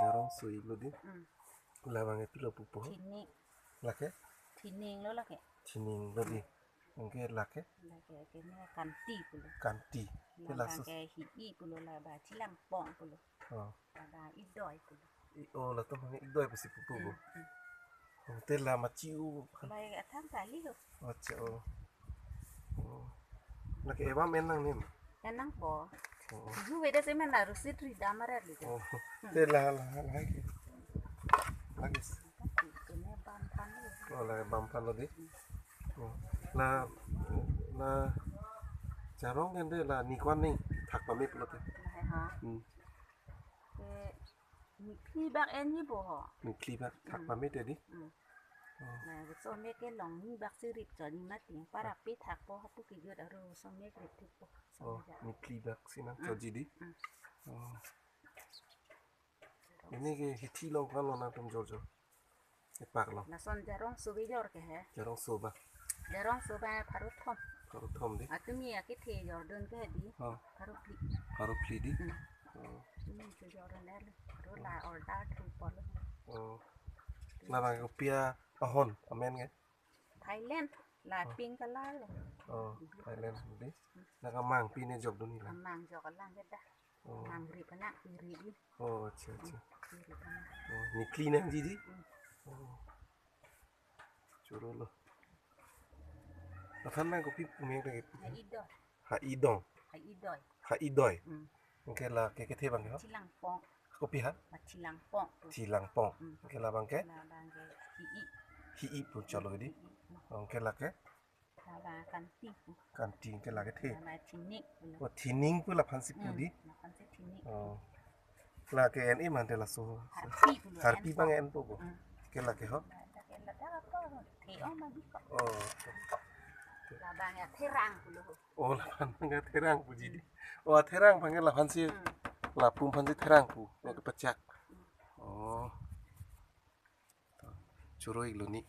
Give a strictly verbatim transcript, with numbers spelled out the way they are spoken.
Jarong soi lo di. Hmm. Labang ke pilo pupo. Thining. Lake? Thining lo lake. Thining lo di. Anke lake? Lake ke ne kanti pulo. Kanti. Te labang laso ke hi-i pulo, laba chilangpong pulo. Oh. Laba idoi pulo. I, oh, latum hang idoi pusi pupo bo. Hmm, hmm. Oh, te la machi u kan. Bai athang kali ho. Acha, oh. Oh. Lake evam en nangji ma? En nangpo. Oh. Ju veda se men la rusit ri damar li. Oh. Te la, la, la ke. Lake. Kene bam pan lo. Oh, la bam pan lo di. Oh. La, la Jarong ke de la ni kwan ni thak pame pulote. La ha. Hmm. Ke ni phli bak en ni bo ho. Ni phli bak thak pame te di. Hmm. Oh. Na, so me ke long ni bak si rip cho ni mati. Para pi thak po hapu kejut aro so me rip thik po. So oh, me ja. Ni phli bak si nang cho ji di. Hmm. Oh. Ini ke hithi long kan lo nangtum jor jor. Epak lo. Lason jarong so bejor ke he. Jarong so ba. Jarong so ba pharo thom. Pharo thom di. Atumi akethe jordun ke di. Oh. Pharo phli. Pharo phli di. Hmm. Oh. Atumi ke jordun er. Pharo la order thu polo. Oh. Labang kopi ahon amen ke? Thailand. La pink color lo. Oh, Thailand di. Lake amang pi ne jokdun ni la. Amang jok alang ke dah. Oh. Amang ri panak ri di. Oh, acha, acha. Ri panak. Oh, ni phli nangji di? Hmm. Oh. Choro lo. Aphan nang kopi pumeng lagi. Ha-idoi. Ha-idong. Ha-idoi. Ha-idoi. Hmm. Anke lake kethe abang ke ho? Chilangpong. Kopi ha? Ma chilangpong tu. Chilangpong. Hmm. Anke labang ke? Labang ke hi-i. Hi-i pu cholo di. Hi-i. Anke lake? Laba kanti pu. Kanti anke lake the. Laba thining pu. Oh, thining pu laphan si pu di. Hmm, laphan si thining. Oh. Lake en-e mante laso. Harpi pu lo. Harpi en abang po. En po bo. Hmm. Anke lake ho. Lake lake apa? The-ong ma di ko. Oh. Labang ya therang pu lo. Oh, laphan abang ya therang pu ji di. Oh, therang abang ya laphan si. Hmm. Lapu aphan si therang pu. Lo kepachak. Hmm. Oh. Choro ik lo ni.